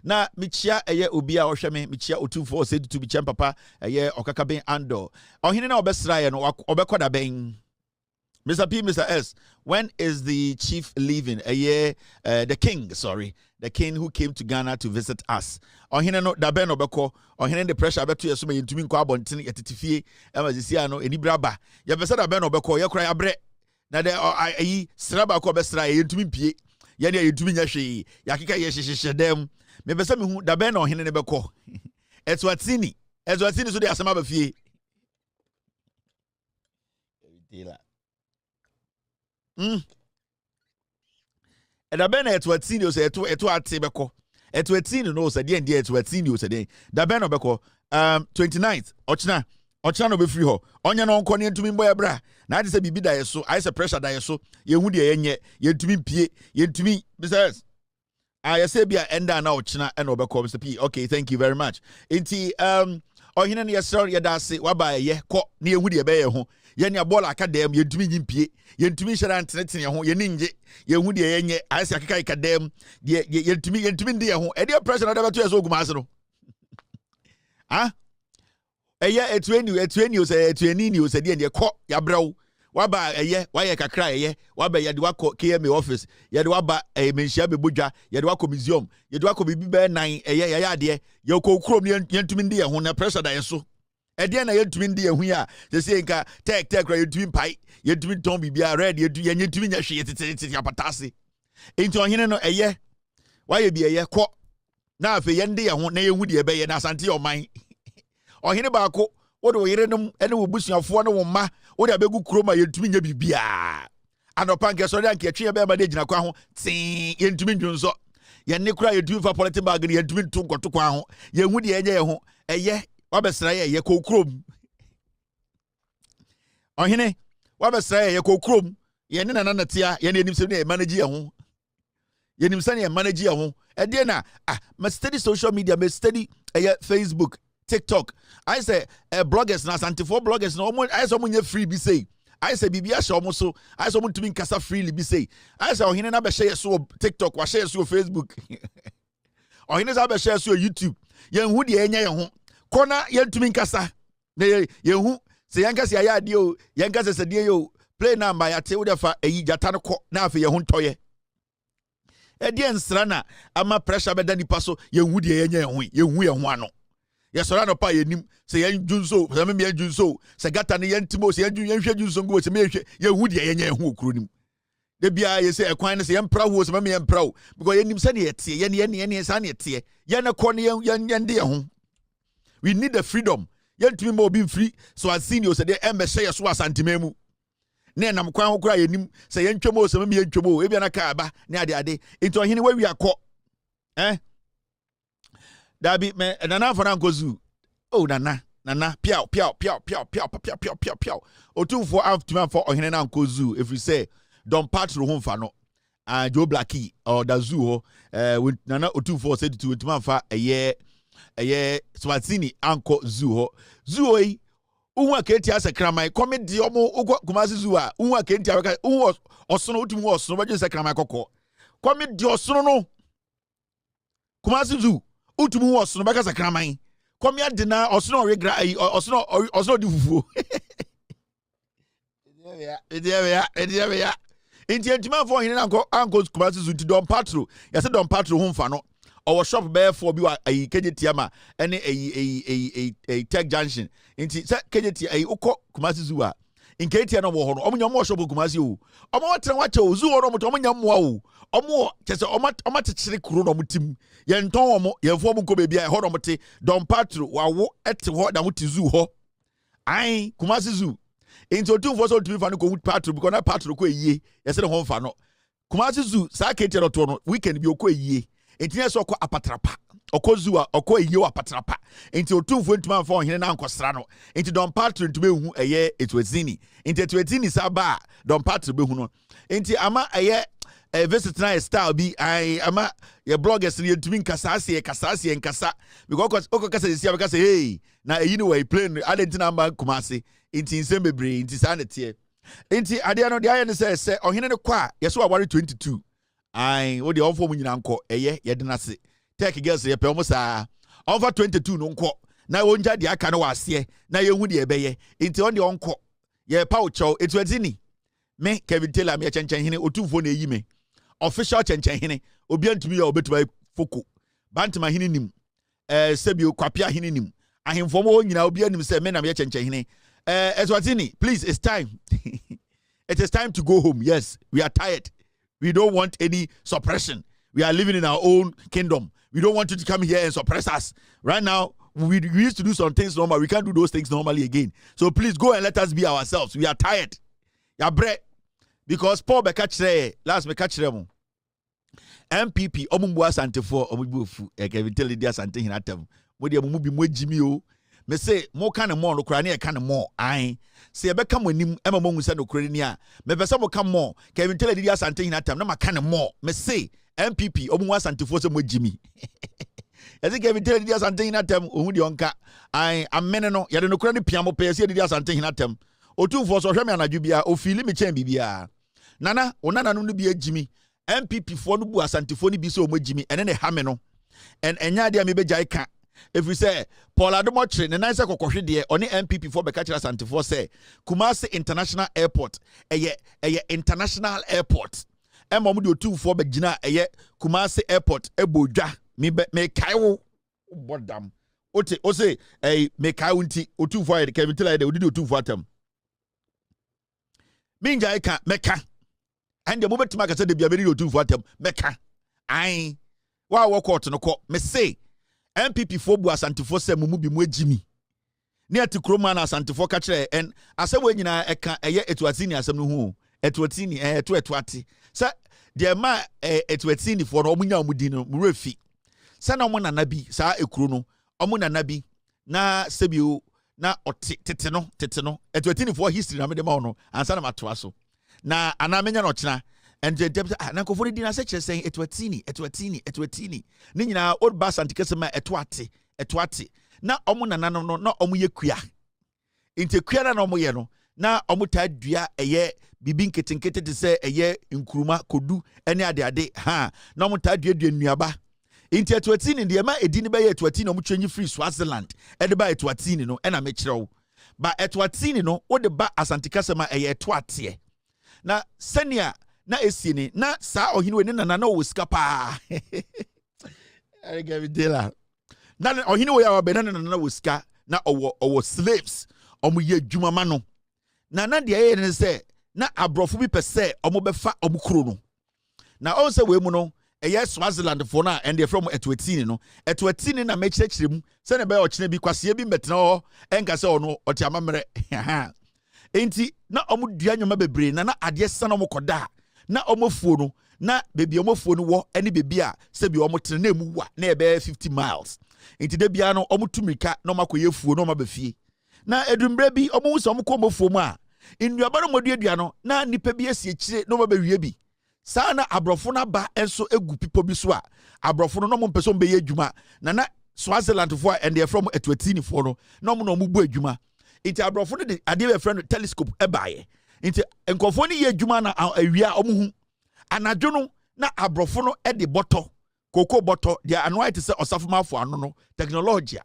Na mekyia ɛyɛ obi a ɔhwɛ me, mekyia Otumfoɔ ɔsɛ tutu, mekyia papa ɛyɛ Ɔkakaben Andor. Ɔhene na ɔbɛsra yɛ no, ɔbɛkɔ da bɛn? Mr. P, Mr. S, when is the chief leaving? Ɛyɛ the king, sorry, the king who came to Ghana to visit us. Ɔhene no da bɛn na ɔbɛkɔ? Ɔhene de pressure abɛto yɛ so ma yɛntumi nkɔ abɔnten, yɛtete fie ɛma sisi ano anibere aba. Yɛpɛ sɛ da bɛn na ɔbɛkɔ? Yɛkora yɛabrɛ na dɛ ayi sra baako a ɔbɛsra yɛ, yɛntumi mpie, yɛne yɛntumi nyɛ hwee, yɛakeka yɛ hyehyɛhyɛ dɛm. Mepɛ sɛ mehu da bɛn na ɔhene no bɛkɔ. Ɛtoatini, ɛtoatini so de asɛm aba fie. Taylor. Ɛda bɛn na ɛtoatini o sɛ ɛto ate bɛkɔ? Ɛtoatini no sɛ deɛ deɛ ɛtoatini o sɛ deɛ da bɛn na ɔbɛkɔ? 29th, ɔkyena, ɔkyena na ɔbɛfiri hɔ. Ɔnyɛ no ɔnkɔ ne yɛntumi mbɔ yɛ bra na ade sɛ biribi da yɛ so, ayɛ sɛ pressure da yɛ so, yɛhu deɛ yɛnyɛ, yɛntumi mpie, yɛntumi. Mr. S, ah, yɛsɛ bi a ɛnda na ɔkyena ɛna ɔbɛkɔ. Mr. P, okay, thank you very much. Nti ɔhene no, yɛsrɛ, yɛda ase, waba, ɛyɛ kɔ ne yɛhu deɛ ɛbɛyɛ ho. Yɛne bɔɔl aka dɛm, yɛntumi nyi mpie, yɛntumi nhyɛ da ntenetene yɛn ho, yɛni ngye, yɛhu deɛ yɛnyɛ, ayɛ sɛ akeka yɛka dɛm deɛ yɛntumi ndi yɛn ho. Ɛdeɛ pressure na ɔde bɛto yɛ so ogu ase no, ah, ɛyɛ etueni, etueni o sɛ etueni ni o sɛ deɛ kɔ yabrɛw waba, ɛyɛ wayɛ kakra, ɛyɛ waba, yɛde wakɔ KMA office, yɛde waba ɛyɛ Manhyia bɛbɔ dwa, yɛde wakɔ museum, yɛde wakɔ biribi bɛyɛ nan, ɛyɛ yɛyɛ adeɛ, yɛkɔ kurom, yɛntumi ndi yɛn ho na pressure da yɛn so. Ɛdeɛ na yɛntumi ndi yɛn ho yi a sɛsɛ nka tɛk tɛk kora yɛntumi mpae, yɛntumi tɔn biribiara red, yɛntumi nyɛ hwee, yɛtete apata ase. Nti ɔhene no, ɛyɛ wayɛ bi, ɛyɛ kɔ na afei yɛn de yɛn ho na yɛhu deɛ ɛbɛyɛ na Asante yɛ ɔman. Ɔhene baako, wode wo yerenom ne wo busuafoɔ ne wo mma wode abɛgu kurom a yɛntumi nyɛ biribiaa. Anɔpa nkɛsɔre anka yɛtwe yɛ bɛrima de gyina kwan ho tee, yɛntumi ndwonsɔ yɛne kora, yɛntumi fa polythene bag no, yɛntumi nto nkɔto kwan ho, yɛnhu deɛ ɛnyɛ yɛn ho. Ɛyɛ wabɛsra yɛ, yɛ kɔ kurom. Ɔhene wabɛsra yɛ, yɛ kɔ kurom. Yɛne nana natea, yɛne yɛnim sɛ ne yɛ manage yɛn ho, yɛnim sɛ ne yɛ manage yɛn ho. Ɛdeɛ na ah, ma study social media, ma study ɛyɛ Facebook, TikTok, ayɛ sɛ bloggers na Asantefoɔ bloggers na wɔn ayɛ sɛ wɔn nyɛ free bi sei, ayɛ sɛ biribi ahyɛ wɔn so, ayɛ sɛ wɔn ntumi nkasa freely bi sei, ayɛ sɛ ɔhene na bɛhyɛ yɛ so wɔ TikTok, wahyɛ yɛ so wɔ Facebook, ɔhene sa bɛhyɛ yɛ so wɔ YouTube. Yɛn hu deɛ ɛnyɛ yɛn ho kɔ na yɛntumi nkasa na yɛn hu sɛ yɛn kasa yɛ adeɛ o, yɛn kasa sɛ deɛ yɛ o play na mba yɛate wode fa ɛyi gyata no kɔ na afei yɛn ho ntɔyɛ. Ɛdeɛ nsra na ama pressure bɛda nipa so, yɛn hu deɛ yɛnyɛ yɛn ho, yɛn hu yɛn ho ano. Yɛsɔrɔ anɔpa a, yɛnim sɛ yɛn dwu nso, sɛ mɛmi yɛn dwu nso, sɛ gata no yɛn tim o, sɛ yɛn dwu, yɛnhwɛ dwu nso ngu o, sɛ mɛyɛhwɛ, yɛn hu deɛ yɛnyɛ yɛn ho wɔ kuro nim. De biara yɛ sɛ ɛkwan no sɛ yɛn mpra ho, sɛ mɛmi yɛn mpra o, because yɛnim sɛ deɛ yɛteɛ, yɛn saa ne yɛteɛ, yɛn kɔ ne yɛn de yɛn ho. We need the freedom. Yɛntumi ma obi mfiri so asini o sɛ deɛ ɛmbɛhyɛ yɛ so wɔ Asanteman mu ne ɛnam kwan ho koraa, yɛnim sɛ yɛntwam o, sɛ mɛmi yɛntwam o, ebi ana kaa ba ne ade ade. Nti ɔhene wawi akɔ dabi mɛ nana afa na nkɔ zoo oh, nana, nana piaw piaw piaw piaw piaw piaw piaw piaw piaw. Otumfoɔ atumi amfa ɔhene no ankɔ zoo ɛfiri sɛ Don Patro ho mfa no. Joe Blackie ɔda zoo hɔ. Nana Otumfoɔ sɛ tutu ntumi amfa ɛyɛ Swatini ankɔ zoo hɔ. Zoo hɔ yi, wohu akanti asɛ kraman kɔmi di ɔmo. Wokɔ Kumasi Zoo a, wohu akanti abɛka, wohu ɔsono, wotumi hu ɔsono bɛdwe sɛ kraman kɔkɔɔ kɔmi di ɔsono no. Kumasi Zoo, wotumi hu ɔsono bɛka sɛ kraman kɔmi adi na ɔsono ɔwe gra ayi, ɔsono ɔdi fufuo. Ɛdeɛ nti ntumi afɔ ɔhene no ankɔ Kumasi Zoo. Nti Don Patro, yɛsɛ Don Patro ho mfa no, ɔwɔ shop bɛyɛ four bi wɔ ayi Kejetia ma ɛne ayi Tech Junction. Nti sɛ Kejetia ayi wokɔ Kumasi Zoo a, Nketewa no wɔ hɔ no, ɔmo nya ɔmo wɔ shop wɔ Kumasi o. Ɔmo wɔtena wakyɛ o zoo hɔ no, ɔmo ɔmo nya mmoa o. Ɔmo wɔ kyɛ sɛ ɔmo akyekyere kuro na ɔmo tim. Yɛntɔn ɔmo, yɛnfo ɔmo nkɔ beebi a ɛhɔ na ɔmo te. Don Patro wawo ɛte hɔ na ɔmo te zoo hɔ ayi Kumasi Zoo. Nti Otumfoɔ sɛ otumi fa no kɔ Patro because na Patro kɔ eyie, yɛsɛ ne ho nfa no. Kumasi Zoo saa ketewa no toɔ no, weekend bi okɔ eyie, nti yɛ sɛ ɔkɔ apatrapa, ɔkɔ zoo a ɔkɔ eyie wɔ apatrapa. Nti Otumfoɔ ntumi anfa ɔhene no ankɔsra no, nti Don Patro ntumi ehu ɛyɛ Etuatini. Nti Etuatini sa ba a, Don Patro behu no. Nti ama ɛyɛ visit na yɛ style bi ayi ama yɛ bloggers no, yɛntumi nkasa ase, yɛ kasa ase, yɛ nkasa because ɔkɔ kasa sisi abɛka sɛ, hey, na eyi ni wɔ plane ade nti na amba Kumase. Nti nsɛm bebree nti saa na teɛ. Nti adeɛ no deɛ ayɛ ne sɛ ɔhene no kɔ a, yɛsɛ waware 22 ayi o deɛ, ɔmfɔ mu nyinaa nkɔ, ɛyɛ yɛde n'ase. Tech girls yɛpɛ ɔmo saa. Ɔmfa 22 no nkɔ na wɔngya deɛ aka no wɔ aseɛ na yɛhu deɛ ɛbɛyɛ. Nti ɔno deɛ ɔnkɔ, yɛpa wo kyɛw. Etuatini, me Kevin Taylor, meyɛ kyɛnkyɛnhene. Otumfoɔ na eyi me official kyɛnkyɛnhene. Obiara ntumi yɛ ɔbɛtumi ayɛ foko Bantama hene nim sɛbio Kwapea hene nim ahemfo mo hɔ nyinaa. Obiara nim sɛ me na meyɛ kyɛnkyɛnhene. Eswatini, please, it's time, it is time to go home. Yes, we are tired. We don't want any suppression. We are living in our own kingdom. We don't want you to come here and suppress us right now. We used to do some things normal. We can't do those things normally again, so please go and let us be ourselves. We are tired. Yabrɛ, because Paul bɛka kyerɛ last, bɛka kyerɛ mo NPP ɔmo mbu Asantefoɔ, ɔmo bu ofu. Kevin Taylor di Asante hene atam. Mo deɛ, mo mu bi mo agyi mi o. Me se mo ka ne mɔɔ no koraa ne yɛka ne mɔɔ ae sɛ yɛbɛka mo anim ɛma mo ahu sɛ nokorɛ ni a, mepɛ sɛ mo ka mɔɔ. Kevin Taylor di Asante hene atam na maka ne mɔɔ. Me se NPP ɔmo mu Asantefoɔ sɛ mo agyi mi. Yɛsɛ Kevin Taylor di Asante hene atam, ohun deɛ ɔnka ae amene no. Yɛde nokorɛ no pia mo pɛ sɛ yɛde di Asante hene atam. Otumfoɔ so ɔhwɛ me anadwo biara, ofili me kyɛn biribiara. Nana wo nananom no bi agyi mi. NPP foɔ no bu Asantefoɔ no bi sɛ ɔmo agyi mi. Ɛne ne ha me no, ɛnyɛ adeɛ a mebɛgyae ka, ɛfiri sɛ Paul Adom-Otchere ne nan sɛ kɔkɔhwe deɛ ɔne NPP foɔ bɛka kyerɛ Asantefoɔ sɛ Kumase International Airport ɛyɛ international airport, ɛma ɔmo de Otumfoɔ bɛgyina ɛyɛ Kumase Airport ɛbɔ dwa. Mebɛ mekae wo bɔ dam wote ose ɛyi mekae wo. Nti Otumfoɔ ayɛ Kevin Taylor ayɛ dɛ odidi Otumfoɔ atam. Mengyae ka, mɛka. Ɛndeɛ mobɛtumi aka sɛ da bia mɛdidi Otumfoɔ atam, mɛka ae. Wa wɔ court no kɔ. Mese NPP foɔ bu Asantefoɔ sɛ mo mu bi mo agyi mi ne ɛte kurom a na Asantefoɔ ka kyerɛ ɛn asɛm wɔ nyinaa ɛka ɛyɛ Etuatini asɛm no ho. Etuatini ɛyɛ ɛto ɛto ate sɛ deɛ ma ɛɛ Etuatinifoɔ no ɔmo nya ɔmo din no, mo werɛ fi sɛ na ɔmo nana bi saa ekuro no, ɔmo nana bi na sɛbio na ɔte tete no Etuatinifoɔ history na mede ma ɔno ansa na matoa so na anaa menya no ɔkyena. Ɛnti ɛdɛm sɛ, ah, na nkɔfoɔ no din asɛ kyerɛ sɛn? Etuatini, Etuatini, Etuatini ne nyinaa ɔba Asante kɛsɛ ma ɛto ate, ɛto ate. Na ɔmo nananom no na ɔmo yɛ kua, nti kua na ɔmo yɛ no na ɔmo taa dua ɛyɛ biribi nketenkete te sɛ ɛyɛ nkuruma, kodu ɛne adeade ha, na ɔmo taa duadua nnuaba. Nti Etuatini deɛ ɛma edi ne bɛyɛ Etuatini, ɔmo twɛnyi firi Swaziland ɛde ba Etuatini no. Ɛna mekyerɛw ba Etuatini no, wode ba Asante kasa ma ɛyɛ ɛto ateɛ. Na sɛnea na esie ni, na saa ɔhene wei ne nana na ɔwɔ sika paa. Na ɔhene wei a wabɛn na ne nana wɔ sika na ɔwɔ slaves, ɔmo yɛ adwuma ma no. Na deɛ ɛyɛ ne sɛ na aborɔfo bi pɛ sɛ ɔmo bɛfa ɔmo kuro no. Na ɔn sɛ wei mu no ɛyɛ Swaziland foɔ no a ɛnde yɛfrɛ mo Etuatini no. Etuatini na mɛkyerɛkyerɛ mu sɛnea ɛbɛyɛ ɔkyena bi kwaseɛ bi mbɛtena hɔ ɛnka sɛ ɔno ɔte amammerɛ. Nti na ɔmo dua nneɛma bebree na adeɛ sa na ɔmo kɔda a na ɔmo afuo no, na beebi a ɔmo afuo no wɔ ɛne beebi a sɛbi ɔmo tena na emu wa na ɛbɛyɛ 50 miles. Nti de biara no ɔmo tu mirika na ɔmo akɔyɛ afuo na ɔmo aba fie. Na edumbrɛ bi ɔmo hu sɛ ɔmo kɔ ɔmo afuo mu a, nnuaba no mo aduadua no na nipa bi esi akyire na ɔmo abɛwie bi. Saa na aborɔfo no aba nso egu pipɔ bi so a aborɔfo no na ɔmo mpɛ sɛ ɔmo bɛyɛ adwuma. Na Swaziland foɔ a ɛnde yɛfrɛ mo Etuatinifoɔ no na ɔmo na ɔmo bɔ adwuma. Nti aborɔfo no de adeɛ bɛfrɛ no telescope ɛbaeɛ. Nti nkurɔfoɔ no yɛ adwuma na awia ɔmo hu. Anadwo no na aborɔfo no de bɔtɔ koko bɔtɔ deɛ ano ayɛ te sɛ ɔsafomafo ano no technology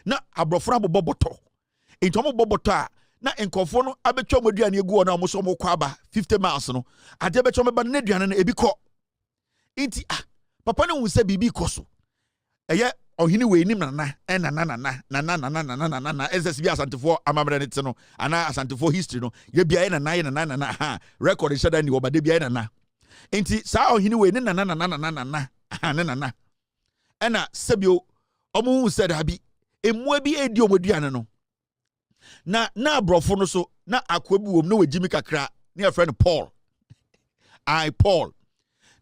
na aborɔfo no abobɔ bɔtɔ. Nti ɔmo bɔ bɔtɔ a na nkurɔfoɔ no abɛtwa ɔmo aduane egu hɔ na ɔmo nso ɔmo kɔ aba 50 miles no, adeɛ bɛtwa ɔmo ba no na aduane no ebi kɔ. Nti ah, papa no hu sɛ biribi kɔ so. Ɛyɛ ɔhene wei nim nana, ɛnana nana nana nana nana nana nana. Ɛsɛ sɛ bi Asantefoɔ amammerɛ ne te no anaa Asantefoɔ history no yɛ bia yɛ nana, yɛ nana nana ha. Record nhyɛ da ni wɔ ba de bia yɛ nana. Nti saa ɔhene wei ne nana nana nana nana ha ne nana ɛna sɛbio ɔmo hu sɛ daabi, mmoa bi edi ɔmo aduane no. Na aborɔfo no so na akoa bi wɔ mu na wagyi mi kakra ne yɛfrɛ no Paul. I Paul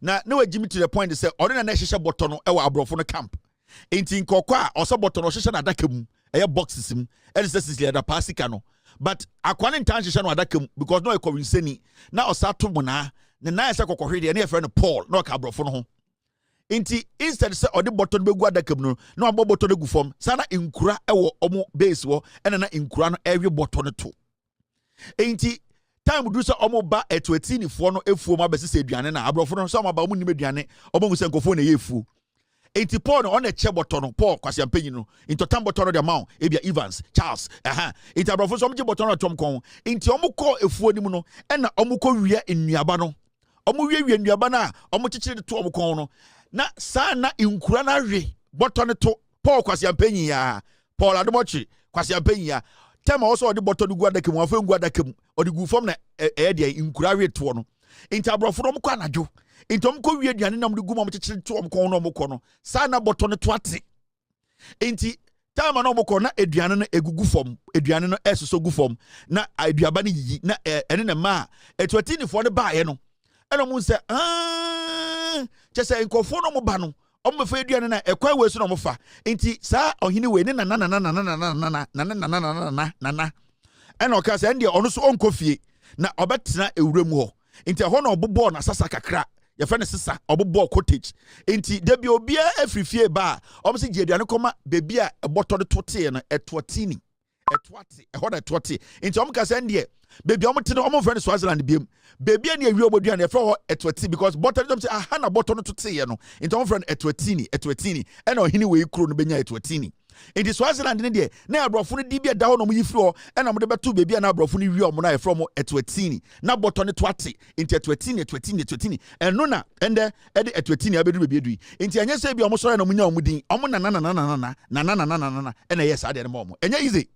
na wagyi mi to the point sɛ ɔno na ɛhyehyɛ bɔtɔ no ɛwɔ aborɔfo no camp. Nti nkɔkɔ a ɔsɛ bɔtɔ no ɔhyehyɛ n'adaka mu, ɛyɛ boxes mu, ɛde sɛ sisi ɛda paa sika no, but akoa ne ntaa nhyehyɛ no adaka mu because na ɔyɛ kɔwinsani na ɔsa to mu naa ne nan sɛ kɔkɔhwe deɛ ne yɛfrɛ no Paul na ɔka aborɔfo no ho. Nti instead sɛ ɔde bɔtɔ no bɛgu adaka mu no, na wabɔ bɔtɔ no gu fam saa na nkura ɛwɔ ɔmo base hɔ, ɛna na nkura no ɛwe bɔtɔ no to. Nti time duru sɛ ɔmo ba Etuatinifoɔ no efuo mu abɛsesa aduane na aborɔfo no sɛ ɔmo aba, ɔmo nim aduane, ɔmo hu sɛ nkɔfoɔ na ɛyɛ efuo. Enti Paul no ɔna ɛkyɛ bɔtɔ no, Paul kwasiampanyin no, nti ɔtam bɔtɔ no de ama wo, ebia Evans, Charles, ɛha. Nti aborɔfo nso wɔgye bɔtɔ no atom kɔn. Nti wɔn kɔ efuo no mu no, ɛna wɔn kɔ wia nnuaba no. Wɔn wiawia nnuaba no a wɔn kyekyere de to wɔn kɔn no. Na saa na nkura no awe bɔtɔ no to. Paul kwasiampanyin ya, Paul Adomɔkye kwasiampanyin ya. Tɛm a ɔsɛ ɔde bɔtɔ no gu adaka mu, afei ngu adaka mu, ɔde gu fam na ɛyɛ deɛ nkura awe toɔ no. Nti aborɔfo no wɔn kɔ anadwo. Nti wɔn kɔ wie aduane na wɔn de gu mu a wɔn kyekyere to wɔn kɔn na wɔn kɔ no, saa na bɔtɔ no to ate. Nti time a na wɔn kɔ na aduane no egugu fam, aduane no ɛsosɔ gu fam, na aduaba no yiyi na ɛne na mmaa Etuatinifoɔ no baeɛ no, ɛna wɔn sɛ aa kyɛ sɛ nkurɔfoɔ no wɔn ba no wɔn bɛfa aduane na ɛkwan wei so na wɔn fa. Nti saa ɔhene wei ne nana nana nana nana nana nana nana nana nana nana ɛna ɔka sɛ ɛndeɛ ɔno so ɔnkɔ fie na ɔbɛtena ewura mu hɔ. Nti ɛhɔ na ɔbobɔɔ n'asasa kakra, yɛfrɛ no sesa, ɔbobɔɔ cottage. Nti da bi obiara afiri fie ba a, ɔmo sɛ gye aduane kɔma beebi a ɛbɔtɔ de to teɛ no, ɛtoɔ tini, ɛtoɔ ate, ɛhɔ na ɛtoɔ te. Nti ɔmo ka sɛ ɛndeɛ beebi a ɔmo te no ɔmo mfrɛ no Swaziland biem, beebi a ne awie ɔmo aduane yɛfrɛ hɔ ɛtoɔ ti because bɔtɔ no sɛ aha na bɔtɔ no to teɛ no, nti ɔmo frɛ no ɛtoɔ tini, ɛtoɔ tini, ɛna ɔhene wei kuro no bɛnya ɛtoɔ tini. Nti Swaziland no deɛ na aborɔfo no di bi ɛda hɔ na wɔyi firi hɔ ɛna wɔde bɛto baabi a na aborɔfo no wie wɔn no a yɛfrɛ wɔn Eswatini na bɔtɔ no to ate. Nti Eswatini, Eswatini, Eswatini, ɛno na ɛndɛ ɛde Eswatini abɛduru baabi aduru yi. Nti ɛnyɛ sɛ bi a wɔn sɔre na wɔn nya wɔn din, wɔn nana nana nana nana nana nana nana ɛna ɛyɛ saa deɛ no ma wɔn. Ɛnyɛ easy.